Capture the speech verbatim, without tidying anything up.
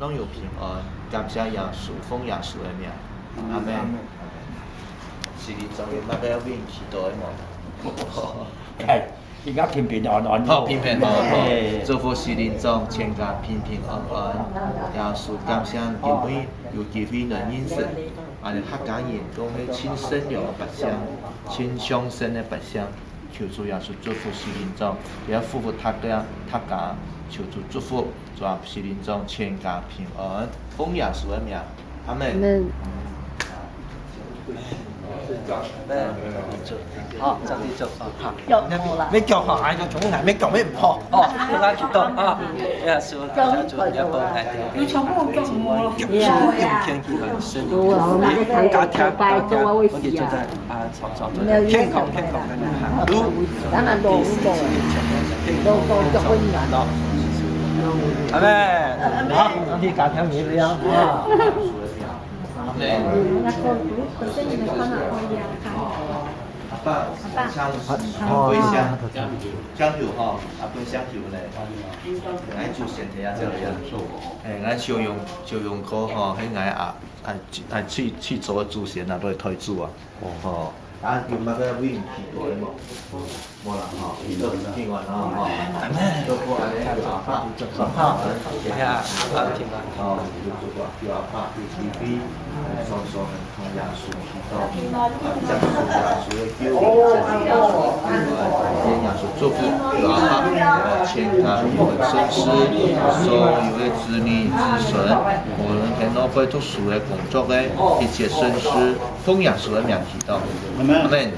攏有平安，感謝耶穌，奉耶穌个名，阿門。阿門。聖靈中有麼个要為你祈禱个無？哎，應該平平安安。好，平平安安。哎。祝福聖靈中全家平平安安。耶穌，感謝因為有機會能認識，俺客家人都係盡善良个百姓，盡向善个百姓。 求主耶穌祝福聖靈中，也祝福大家，大家，求主祝福，祝福聖靈中全家平安。奉耶穌个名，阿門。阿門。好，上帝祝福，好。要哭了。沒哭好，哎，就從來沒哭，沒哭。哦，我來祈禱啊。耶穌，感謝主，你要幫我來。你全部都中了。用天氣很順利。有啊，我那個堂口拜託，我會死啊。 啊，早早早健康健康健康。當然，老老老老老結婚了。阿妹，好，你家庭你不要啊。阿妹。那個，本身你們看到我也看。阿爸，阿爸。香，香灰香，香油哈，阿爸香油嘞。來祖先等下這樣。哎，𠊎小勇，小勇哥哈，還𠊎啊，啊，去，啊，去，去做祖先啊，都會退祖啊。 哦，啊，有麼个為你祈禱个無？無啦，吼，祈禱平安啦，吼。都不安尼，有阿爸，阿爸，哎呀，阿爸平安。哦，有阿爸，有慈悲，双双同耶稣祈祷，啊，接受耶稣个救恩，耶稣祝福，有阿爸，全家平安顺遂，所有个子女子孙，無論在哪位讀书个、工作个，一切顺遂。 奉耶稣个名祈祷。阿门。阿门。